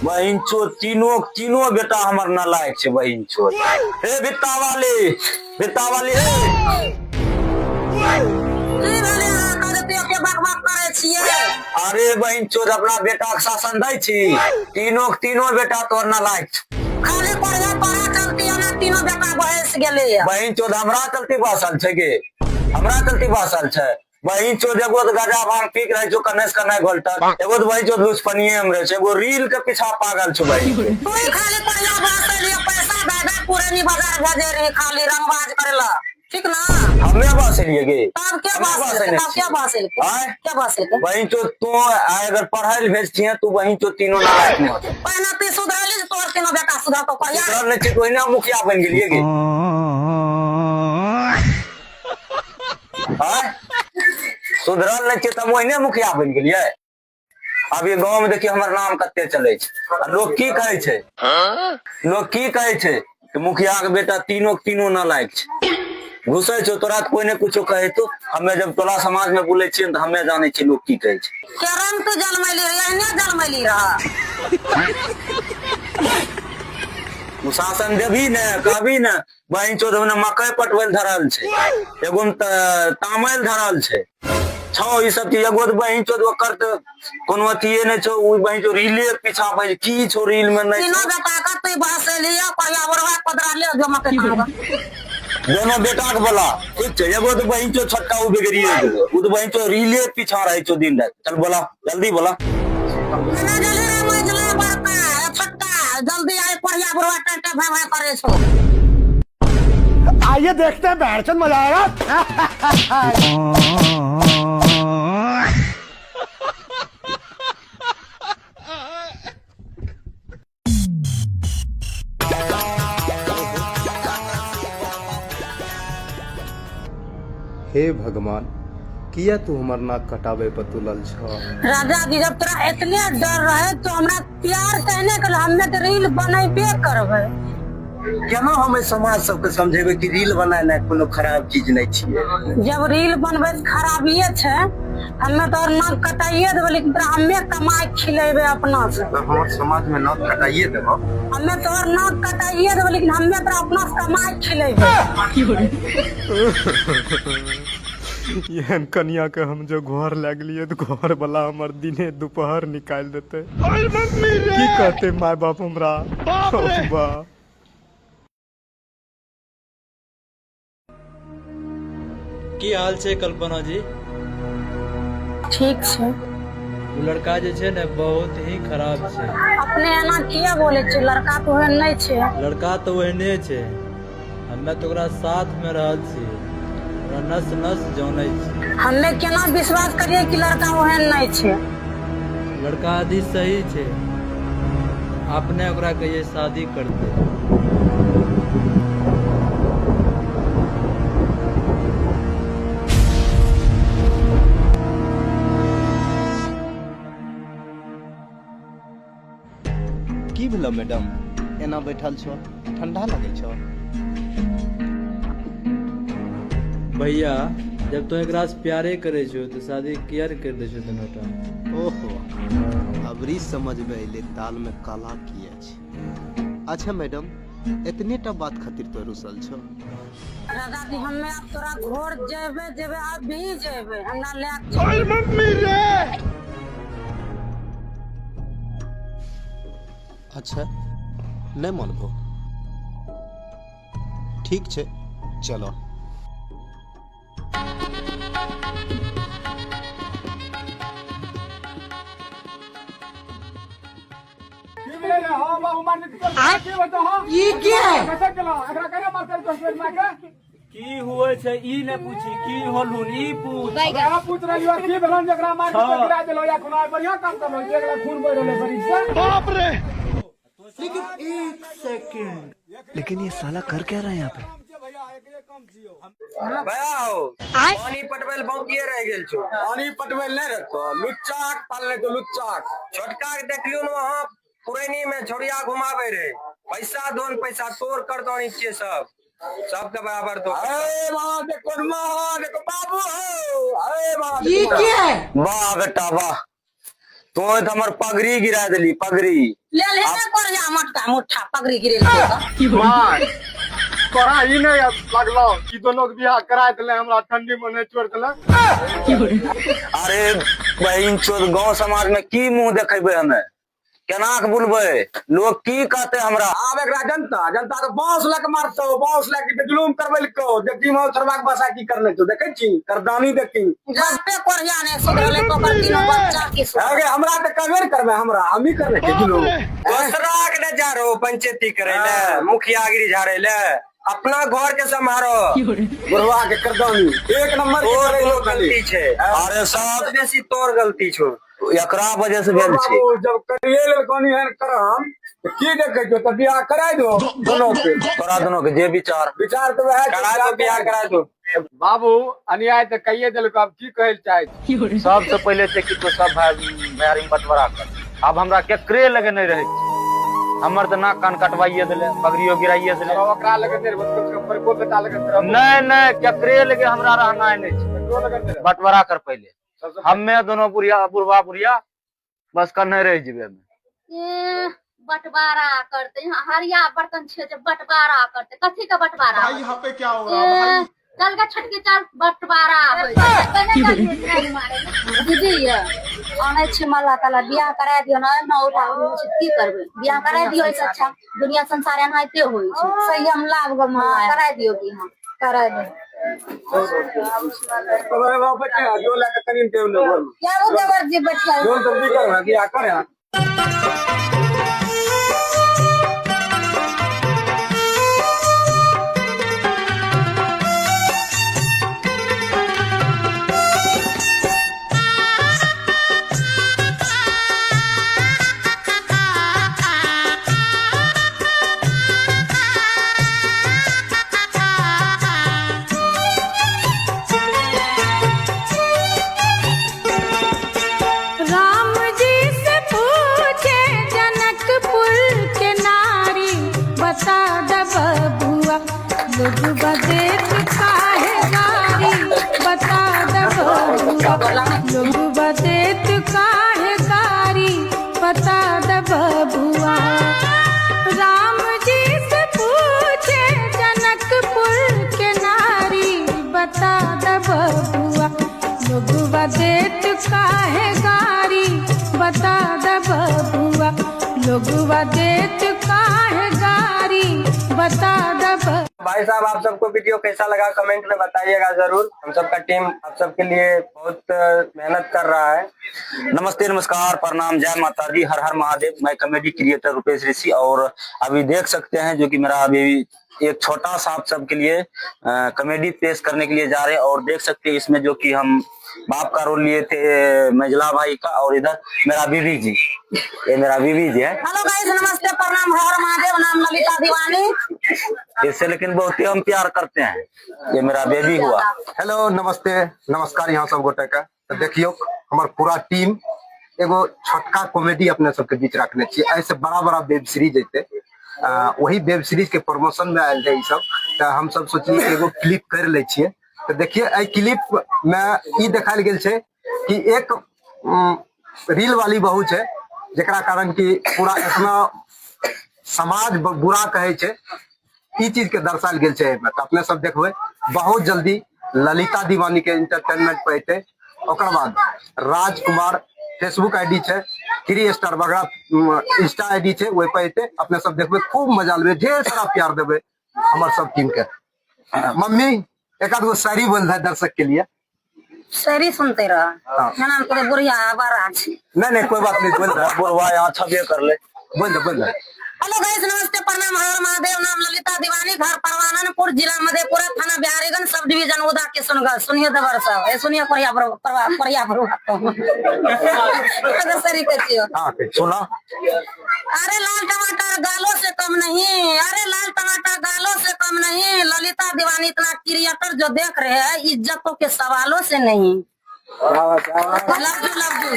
बहिन चो तीनो तीनो बेटा हमर नालायक छै बहिन चो। हे भित्ता वाली, भित्ता वाली, हे की भेलै अहाँके जे एते बकबक करै छियै? अरे बहिन चोद, अपना बेटा के शासन दै छी, तीनो के तीनो बेटा तोर नालायक छौ। खाली पढ़िया पढ़ा चलती एना तीनो बेटा बहस गेलैया। बहिन चोद, हमरा चलती बसल छै गे, हमरा चलती बसल छै। बहिन चोद, एगो तऽ गाजा भांग पी के रहै छौ कने से कने घोलटल, एगो तऽ बहिन चोद लुचपनिये मे रहै छै, एगो रील के पीछा पागल छौ बहिन चोद। तू ही खाली पढ़िया बहसलिए, पैसा दे दे पुरनी बाजार भेजे रही खाली रंगबाज करेला, ठीक ना? हमे बसलिए गे। तब के हमे बहसल? बसने तब के छियै। बहसल? आँय? के बहसल? बहिन चोद, तू आइ अगर पढ़ै लए भेजतिहे तू बहिन चोद तीनो नालायक नहि होतै। पहिने तू सुधरली, तोहर तीनो बेटा सुधरतौ कहिया? सुधरल नहि छै तऽ ओहिना मुखिया बनि गेलियै गे। आँय? सुधरल नहि छियै तऽ हम ओहिने मुखिया बनि गेलियै। अभी गाँव में देखियौ हमर नाम कते चलै छै आ लोग की कहै छै, लोग की कहै छै कि मुखिया के बेटा तीनो के तीनो नालायक छै। घुसै छौ तोरा तऽ कोई ने कुछो कहै तो, हमे जब टोला समाज में बोलै छियै तऽ हमे जानै छियै लोग की कहै छै। केरन तू जन्मैली रह, एहने जन्मैली रह। शासन देबही ने, कहबी ने बहिन चोद, ने मकई पटबै लए धरल छै, एगो मे तऽ तामै लए धरल छै छौ ई सब चीज। एगो तऽ बहिन चोद ओकर तऽ कोनो अथिये नहि छौ, ओ बहिन चोद रीले के पीछा पड़ि की छौ रील मे नहि तीनो छौ। बेटा के तू बहसेली, कहिया बुढ़वा पदरा ले जो मकई तामबा। दोनो बेटा के बोला ठीक छै, एगो तऽ बहिन चोद छोटका ओ बिगड़िए गेलै, ओ तऽ बहिन चोद रीले के पीछा रहै छौ दिन राति। चल बोला, जल्दी बोला। मने जल्दी रे मझला बड़का छोटका, जल्दी आइ पढ़िया बुढ़वा टाटा भाई भाई करे छौ। आइए देखते हैं, बैठचंद मजा आएगा। हे भगवान, किया तू हमर नाक कटाबे पर तुलल छ? राजा जी, जब तोरा एतने डर रहे तो हमरा प्यार कहने के हमे तो रील बनेबे करबै। केना हम एहि समाज सबके समझेबै कि रील बनेनाइ कोनो खराब चीज नहि छियै? जब रील बनबै से खराबिये छै, हमे तोहर नाक कटाइये देबै, लेकिन तोरा हमे कमाइ खिलेबै अपना से। हमर समाज में नाक कटाइए देबो। हमे तोहर नाक कटाइये देबै, लेकिन हमे तोरा अपना से कमाइ खिलेबै। एहन कनिया के हम जो घर लए गेलियै तऽ घर वाला हमर दिने दुपहर निकालि देतै। की कहतै माय बाप हमरा? वाह। की हाल छै कल्पना जी? ठीक छै। ओ लड़का जे छै ने बहुत ही खराब छै। अपने एना किया बोलै छियै? लड़का तऽ ओहन नहि छै। लड़का तऽ ओहने छै, हमे तऽ ओकरा साथ मे रहल छी, ओकरा नस नस जानै छी। हमे केना विश्वास करियै कि लड़का ओहन नहि छै? लड़का आदि सही छै, अपने ओकरा कहिए शादी करते। की भेलो मैडम, एना बैठल छो, ठंडा लगै छो? भैया, जब तो एकरा से प्यारे करे छो तो शादी किया कर दे छो दुनोटा? ओहो, अबरी समझ में अइले दाल में काला किया छै। अच्छा मैडम, एतने टा बात खातिर तो रुसल छो? दादा जी, हमे आब तोरा घर जेबे जेबे, अभी जेबे, हमरा ले के चल। अच्छा नहीं मानबो, ठीक छै, चलो। की हुए छै ई ने पूछी, की होलहुन ई पूछ। पूछ रही हो की भेलन जकरा मार के गिरा देलो या कोनो बढ़िया काम करलो जेकरा खून बहि रहलै शरीर से? बाप रे। लेकिन ये साला कर क्या रहा है यहाँ पे? भैया हो, पानी पटबै लए बाकिए रहि गेल छौ। पानी पटबै लए नहि रहतो, लुच्चाक पालने तो लुच्चाक। छोटका के देखलियौ ने वहाँ पुरैनी में छोड़िया घुमाबै रहे, पैसा दोन पैसा तोड़ कर दोनी छियै सब, सबके बराबर दो। अरे वाह देखो माँ, देखो बाबू हो, अरे वाह ये क्या है? वाह बेटा वाह, तू तऽ हमर पगड़ी गिरा देली पगड़ी। ले ले ने कोरिया मोटका मुठ्ठा पगड़ी गिरेल के। माय तोरा ई नहीं लगलो कि दोनों के बियाह करा देले, हमरा ठंडी में नहीं छोड़ देले? अरे बहिन चोद, गांव समाज में की मुंह देखेबै हमे? केना के बुलबै? लोग की कहते हमरा? आब एकरा जनता जनता तो बांस लऽ के मारतौ, बांस लऽ के जुलूम करबै लऽ कहो। देखी मां छोड़बाक भाषा की करने छौ, देखै छी करदानी देखी। जबे कोरिया ने सुधरले तो ओकर तीनों बच्चा की सुधरले। अगे हमरा तऽ कहबे ने करबै, हमरा हमही करने छियै जुलूम। दोसरा के ने जा रहो पंचायती करे ले, मुखियागिरी झाड़े ले, अपना घर के सम्हारो। बुढ़वा के करदानी एक नंबर के तोर करै कोनो छौ खाली। गलती छै? अरे सब बेसी तोर गलती छौ। एकरा वजह से भेल छै। बाबू, जब करिए लेल कोनी एहन करम तऽ की देखै छौ? तऽ बियाह कराय दो दोनों के। तोरा दोनों के जे विचार। विचार तऽ वएह छै, करा दो बियाह, करा दो। बाबू, अन्याय तऽ कहिए देलको, आब की कहै लए चाहै छी? सबसे पहिले छै कि तू सब भाई भैयारी में बंटवारा कर। आब हमरा केकरे लगे नहीं रहे छै। हमर तऽ नाक कान कटवाइए देले, पगड़ियो गिराइए देले। ओकरा लगे नहि रहबो, कम से कम बड़को बेटा लगे तऽ रहबो। नहीं नहीं, केकरे लगे हमरा रहना नहीं छै। ककरो लगे नहि रहबो। बंटवारा कर पहिले। सबसे हमे दोनों बुढ़िया बुढ़वा बुढ़िया बस कन्ने रह जेबे हमे। ए, बंटवारा करते यहाँ हरिया बर्तन छे जे बंटवारा करते, कथी के बंटवारा? भाई यहाँ पे क्या हो रहा है भाई? ए, चल गे छोटकी चल, बंटवारा होइ छै। पहिने चल गे, मारे ले। दीदी ये आनै छी मल्ला तल्ला, बियाह करा दियौ ने, एना उठा उठी छै, की करबै? बियाह करा दियौ, एहिसँ अच्छा दुनिया संसार एनाहिते होइ छै। संयम लाभ गो हँ, करा दियौ बियाह। करा दे। तब बाबू बैठे हैं, जो लए के कनी देव ने घर में। क्या वो देवर जी बैठल? जोन सब की करबै बियाह करे। राम जी से पूछे जनकपुर के नारी, बता द बबुआ लोग बदेत काहे गारी, बता द बबुआ लोग बदेत काहे गारी, बता द बबुआ। राम जी से पूछे जनकपुर के नारी, बता द बबुआ लोग देत काहे गारी, बता द बबुआ लोग देत काहे गारी, बता द बबुआ। भाई साहब, आप सबको वीडियो कैसा लगा कमेंट में बताइएगा जरूर। हम सबका टीम आप सबके लिए बहुत मेहनत कर रहा है। नमस्ते, नमस्कार, प्रणाम, जय माता दी, हर हर महादेव। मैं कॉमेडी क्रिएटर रुपेश ऋषि और अभी देख सकते हैं जो कि मेरा अभी एक छोटा सा आप सबके लिए कॉमेडी पेश करने के लिए जा रहे हैं। और देख सकते हैं इसमें जो कि हम बाप का रोल लिए थे मझला भाई का, और इधर मेरा बीबी जी, ये मेरा बीबी जी है। हेलो गाइस, नमस्ते, प्रणाम, हर हर महादेव। नाम ललिता दीवानी। इससे लेकिन बहुत ही हम प्यार करते हैं, ये मेरा बेबी हुआ। हेलो, नमस्ते, नमस्कार यहाँ सब गोटे के। तो देखियो हमार पूरा टीम एगो छोटका कॉमेडी अपने सबके बीच रखने छियै। ऐसे बड़ा बड़ा वेब सीरीज अयते, वही वेब सीरीज के प्रमोशन में आयल रहे ई सब, तो हम सब सोचलिए कि एगो क्लिप कर ले छियै। तो देखिए एहि क्लिप में ई देखायल गेल छै कि एक रील वाली बहू छै, जेकरा कारण कि पूरा इतना समाज बुरा कहै छै, ई चीज के दर्शायल गेल छै एहिमे। तऽ अपने सब देखबै बहुत जल्दी ललिता दीवानी के एंटरटेनमेंट पर एतै। ओकर बाद राजकुमार फेसबुक आईडी छै, 3 स्टार बगड़ा इंस्टा आईडी छै, ओहि पर एतै। अपने सब देखबै, खूब मजा लेबै, ढेर सारा प्यार देबै हमर सब टीम के। मम्मी एक आध गो शायरी बोल दे दर्शक के लिए। शायरी सुनते रह। हाँ। ना तो बुढ़िया आवारा छी। नहीं नहीं, कोई बात नहीं, बोल दे। बुढ़वा यहाँ छबे कर ले। बोल दे, बोल दे। हेलो गाइस, नमस्ते, प्रणाम, हर हर महादेव। नाम ललिता दीवानी, घर परवानंदपुर, जिला मधेपुरा, थाना बिहारीगंज, सब डिवीजन उदा किशनगंज। सुनिए देवर साहब, ए सुनिए कोरिया कोरिया सरी कहती हो। हाँ, ठीक। सुना। अरे लाल टमाटर गालों से कम नहीं, अरे लाल टमाटर गालों से कम नहीं, ललिता दीवानी इतना क्रिएटर जो देख रहे हैं, इज्जतों के सवालों से नहीं। Love you, love you.